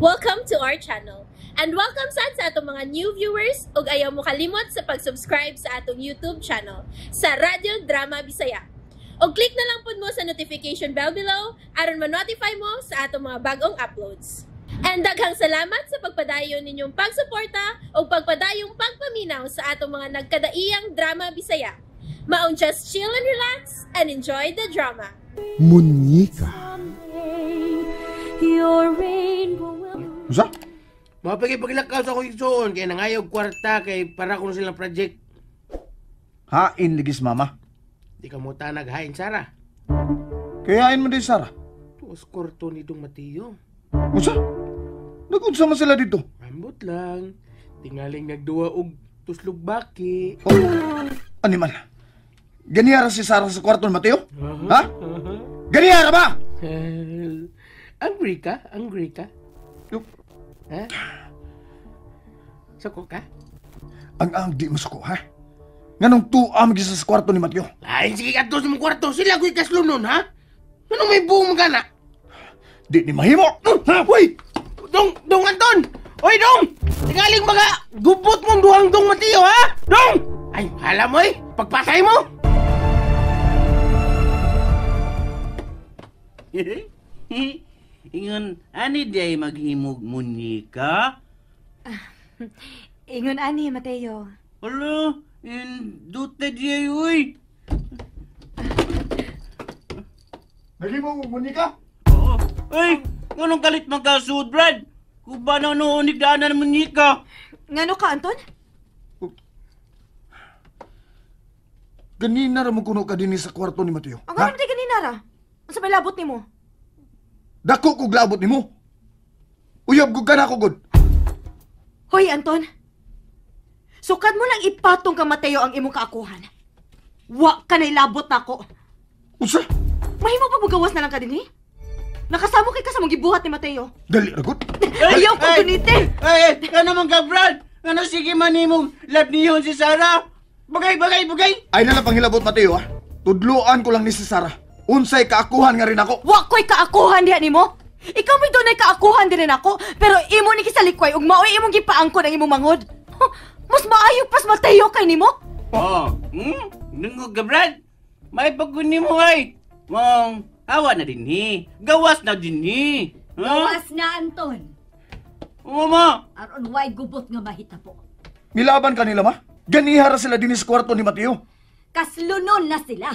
Welcome to our channel. And welcome sad sa atong mga new viewers ug ayaw mo kalimot sa pag-subscribe sa atong YouTube channel sa Radyo Drama Bisaya. Og click na lang pud mo sa notification bell below aron ma-notify mo sa atong mga bagong uploads. And daghang salamat sa pagpadayon ninyong pagsuporta ug pagpadayong pagpaminaw sa atong mga nagkadaiyang drama Bisaya. Maong just chill and relax and enjoy the drama. Munyika. Your rainbow will Usa? Mapagipagilakaw sa akong igsuon kay nangayog kwarta kay para kuno silang project. Hain ligis mama. Di ka mo tanag hain Sara. Kayain mo din Sara. Tuos kwarto ni Dong Mateo. Usa? Nagunsa man sila dito? Ambot lang. Tingaling nagduwa og tuslog baki. Oh, animal. Ganiyara si Sara sa kwarto ni Mateo? Ha? Ganiyara ba? Angry ka? Angry ka? Ha? Suko ka? Ang di masuko, ha? Nganong tuwa magisa sa kwarto ni Mateo? Ay, sige ka sa mong kwarto. Sila ko'y kaslunon, ha? Anong may buong magana? Di ni mahimo! Ha? Uy! Dong, Dong Anton! Oy, Dong! Tingaling mga gubot mong duhang Dong Mateo, ha? Dong! Ay, hala mo eh! Pagpatay mo! Ingon, ani di ay maghimog munyika? Ingon ani, Mateo. Hala, indute di ay, uy. Naghimo mo munyika? Oo. Uy, nganong kalit magkasuod, Brad? Kuba na noon daanan ng munyika. Ngano ka, Anton? Ganina ra mo kuno ka dinhi sa kwarto ni Mateo. Ang ano di ganina ra? Unsa may labot nimo? Dako kog labot nimo. Uyab gud ka na ako gud. Hoy, Anton. Sukad mo lang ipatong ka Mateo ang imong kaakuhan. Wa ka na'y labot nako. Usa? Mahimo pa mugawas na lang ka dinhi? Nakasamo kay ka sa mong gibuhat ni Mateo. Dali ra gud. Ayaw ko gunite. Ay, ay, ano man ka, Brad? Ano sige man nimong love niyon si Sarah? Bagay, bagay, bagay. Ay na lang panghilabot Mateo, ha? Tudluan ko lang ni si Sarah. Unsay kaakuhan nga rin ako. Wa ko'y kaakuhan diha nimo. Ikaw may dunay kaakuhan din nako, pero imo ni kisalikway ug maoy imong gipaangkon ang imong manghod. Huh, mas maayo pas Mateo kay nimo. Oh, Nungog ka, Brad. May pagkuni mo ay. Mong, awa na din ni. Gawas na din ni. Huh? Gawas na, Anton. Oo, ma. Aron way gubot nga mahitabo. Milaban kanila, ma? Ganihara sila din sa kwarto ni Mateo. Kaslunon na sila.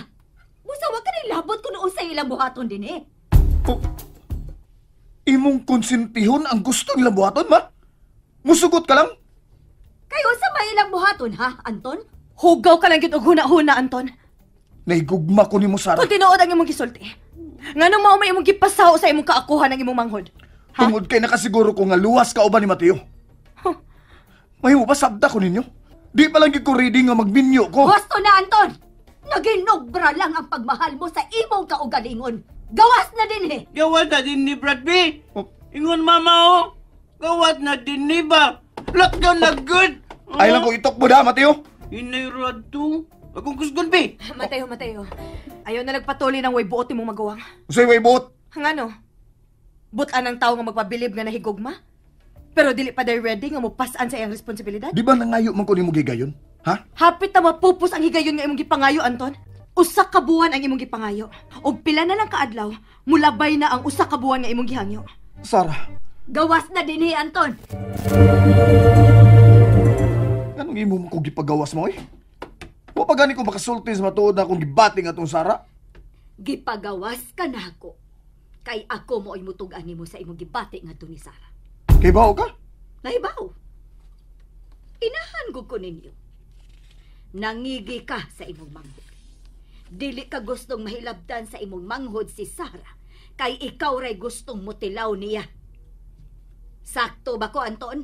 Busa wa ka rin labot kung unsay ilang buhaton din eh. Oh, imong konsentihon ang gusto nilang buhaton, ma? Musugot ka lang? Kayo sa may ilang buhaton, ha, Anton? Hugaw ka lang gyud og huna-huna, Anton. Naigugma ko nimo, Sarah. Kung tinuod ang imong gisulti. Nganong mao may imong gipasaw sa imong kaakuhan ang imong manghod? Ha? Tungod kay nakasiguro ko nga luwas ka uban ni Mateo. Huh. Mahimo ba sabta ko ninyo? Di pa lang gyud ko ready nga magminyo ko. Gusto na, Anton! Naginobra lang ang pagmahal mo sa imong kaugalingon. Gawas na din eh! Gawas na din ni Brad B. Oh. Ingon mama oh. Gawas na din ni ba? Lockdown na good. Oh. Ay lang ko itok mo da, Mateo. Inay Rod to. Akong kusgon B. Mateo, Mateo. Ayaw na nagpatuloy ng way buot imong magawang. Usay way buot. Ngano? Butan ang tao nga magpabilib nga nahigugma? Pero dili pa day ready nga mopas-an sa iyang responsibilidad? Di ba nangayo man ko nimo gigayon? Ha? Hapit na mapupos ang higayon nga imong gipangayo, Anton. Usa ka buwan ang imong gipangayo. Og pila na lang kaadlaw, mulabay na ang usa ka buwan nga imong gihangyo. Sarah. Gawas na dinhi, Anton. Anong imo mo kong gipagawas mo, eh? Wa pa gani ko makasulti sa matuod na akong gibating atong Sarah. Gipagawas ka na ako. Kay ako mo ay mutug-an nimo sa imong gibati ngadto ni Sarah. Kay bao ka? Nahibaw. Inahan gud ko ninyo. Nangigi ka sa imong manghod. Dili ka gustong mahilabdan sa imong manghod si Sarah kay ikaw ray gustong mutilaw niya. Sakto ba ko, Anton?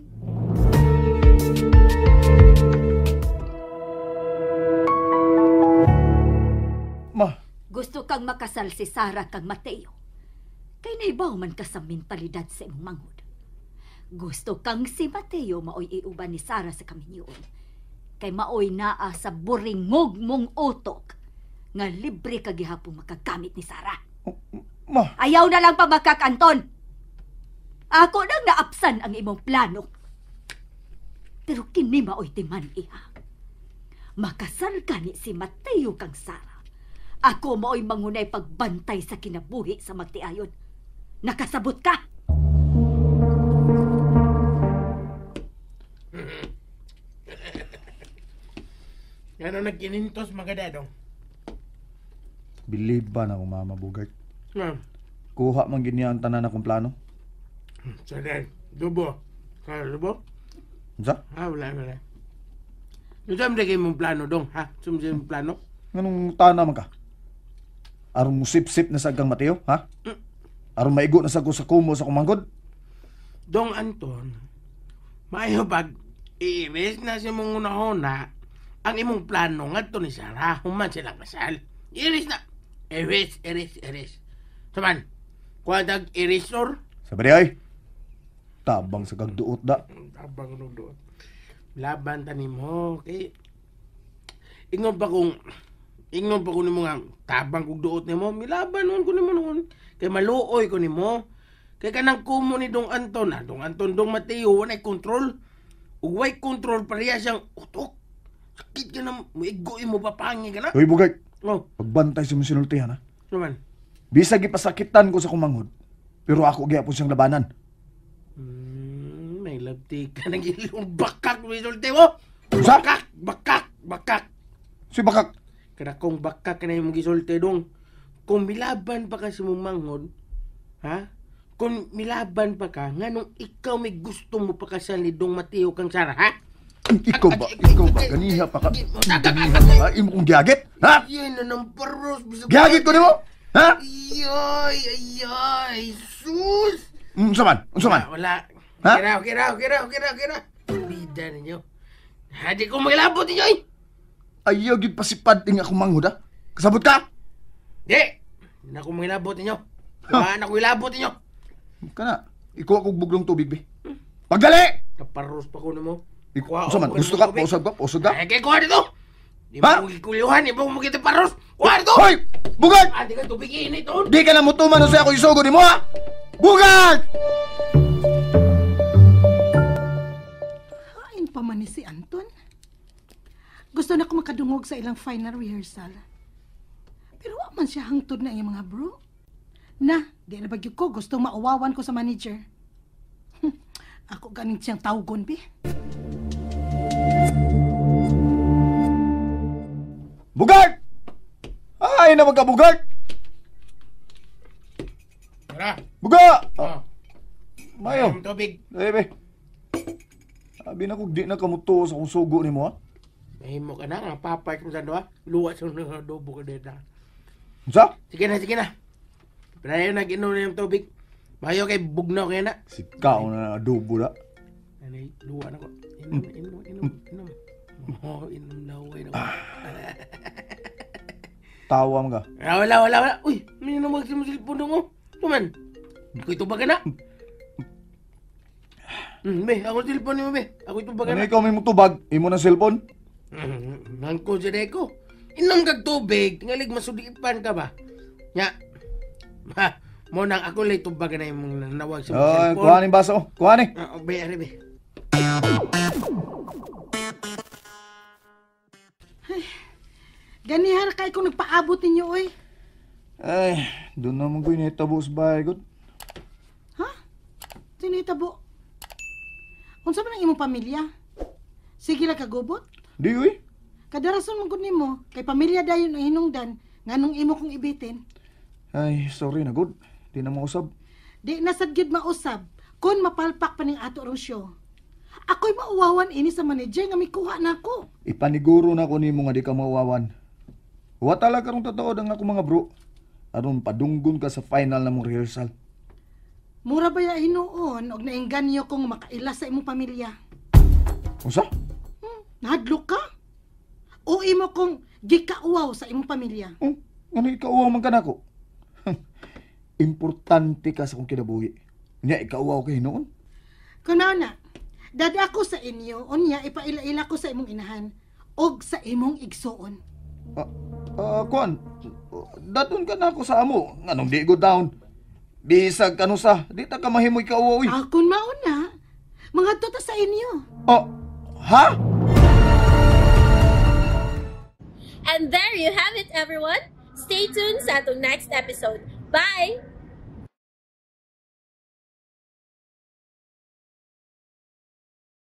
Ma. Gusto kang makasal si Sarah kang Mateo. Kay nahibaw man ka sa mentalidad sa imong manghod. Gusto kang si Mateo maoy iuban ni Sarah sa kaminyoon. Kay maoy naa sa buringog mong utok nga libre ka gihapon makagamit ni Sarah. Ma. Ayaw na lang pamakak, Anton. Ako nang naapsan ang imong plano. Pero kini maoy timan iha. Makasal ka ni si Mateo kang Sara. Ako maoy mangunay pagbantay sa kinabuhi sa magtiayon. Nakasabot ka? Ano nagkinintos magadadong? Believe ba na akong mama, Bugart? Kuha man gini ang tanan akong plano. Sa dubo. Sa dubo? Unsa? Ha, wala, wala. Unsa man kay mong plano dong, ha? Unsa mong plano? Nganong tana man ka? Aron mo sip-sip na sa kang Mateo, ha? Aron maigo na sa ko sa kumo sa kumanggod? Dong Anton, maayo pag iiris na si mong unahona ang imong plano ngadto ni Sarah human sila kasal. Iris na. Iris, iris, iris. Saman, kuha tag irisor. Sabi ay, tabang sa kagduot da. Tabang og duot. Laban tanim mo, okay? Ingon pa kung nimo nga tabang kog duot nimo, milaban nun ko nimo noon. Kay maluoy ko nimo. Kay kanang kumo ni Dong Anton, Dong Anton, Dong Mateo, walay control. Ug way control pareha siyang utok. Sakit ka na, muigo mo papangi ka na. Hoy, Bugart. Oh. Pagbantay sa mong sinultihan, ha? Naman. Bisag ipasakitan ko sa kumanghod, pero ako gyapon siyang labanan. May labti ka ng ilong bakak, may sulti mo. Unsa? Bakak, bakak, bakak. Si bakak? Kada kung bakak na yung gisulti dong, kung milaban pa ka sa mong manghod, ha? Kung milaban pa ka, nganong ikaw may gusto mo pa kasal ni Dong Mateo kang Sara, ha? Ikaw ba? Ikaw ba? Ganiha pa ka? Ganiha pa ka? Imo kong giyagit? Ha? Yan na ng paros. Giyagit ko nimo? Ha? Ayoy, ayoy, sus! Unsa man? Unsa man? Wala. Ha? Kira, kira, kira, kira, kira. Bida ninyo. Ha, di ko magilabot ninyo, eh. Ayaw, gyud pasipad ing akong manghod, ha? Kasabot ka? Di! Di na ako magilabot ninyo. Wala na ako ilabot ninyo. Kana, ikaw akong buglong tubig, be. Pagdali! Kaparos pa ko nimo. Unsa man? Gusto ka? Pausag ka? Pausag ka? Ay, kay kuha dito! Di mo gikulyuhan, di mo magkita paros! Kuha dito! Hoy! Bugart! Ah, di ka tubig init, oh! Di ka na mutuman o sa ako isugo ni mo, ha? Bugart! Hain pa man ni si Anton. Gusto na ko makadungog sa ilang final rehearsal. Pero wa man siya hangtod na iyang mga bro. Na, di na bagyo ko. Gusto mauwawan ko sa manager. Ako ganing siyang tawgon, bi. Bugart! Ay, na magka-Bugart! Tara! Buga! Oh. Mayo. Tubig. Bebe. Sabi na kung di na kamuto sa kung sugo ni mo, ha? Mahimo ka na, ang papay ko sa doha. Luwa sa mga adobo ka dito. Unsa? Sige na, sige na. Pero nag-inom na yung tubig. Mayo kay bugnaw kaya na. Sikaw na adobo na. Ano, luwa na ko. Inom, inom, inom, inom. Oh, inom na ako. Inom. Tawa mo ka. Wala, wala, wala. Uy, may namag sa cellphone dong, oh. Tuman. Ako ito ba ka na? Be, ako cellphone mo, be. Ako ito ba ka Ano na? ikaw may mutubag? Imo ng cellphone? Nangko sa deko. Inom kag tubig. Tingalig masudipan ka ba? Nya. Ha, mo nang ako lay tubag na imong nanawag sa Ay, cellphone. kuha ni baso. Kuha ni. Ah, be, ari, be. Ay, ganihan kay kung nagpaabot ninyo, oy. Ay, doon naman ko initabo sa bahay, god. Ha? Tinitabo? Unsa man ang imong pamilya? Sige lang kagubot? Di, uy. Kadarason man gud nimo, kay pamilya dayon ang hinungdan, nganong imo kong ibitin. Ay, sorry na, god. Di na mausab. Di na sad gyud mausab kun mapalpak pa ning ato rong show. Ako'y mauwawan ini sa manager nga mikuha na ako. Ipaniguro na ko nimo nga di ka mauwawan. Wa talaga karong totoo ang ako mga bro. Aron padunggon ka sa final na mong rehearsal. Mura ba ya hinuon og naingganyo kong makaila sa imong pamilya? Unsa? Nahadlok ka? O imo kong gikauwaw sa imong pamilya? Ano ikauwaw man ka nako? Importante ka sa akong kinabuhi. Nya ikauwaw kay hinuon. Kuno na, dada ko sa inyo, unya ipaila-ila ko sa imong inahan og sa imong igsuon. Kuan, dadon ka na ako sa amo. Nganong di go down. Bisag kanusa, di ta ka mahimoy kauwa uy. Akon mauna, mga ta sa inyo. Oh, ha? And there you have it, everyone. Stay tuned sa atong next episode. Bye!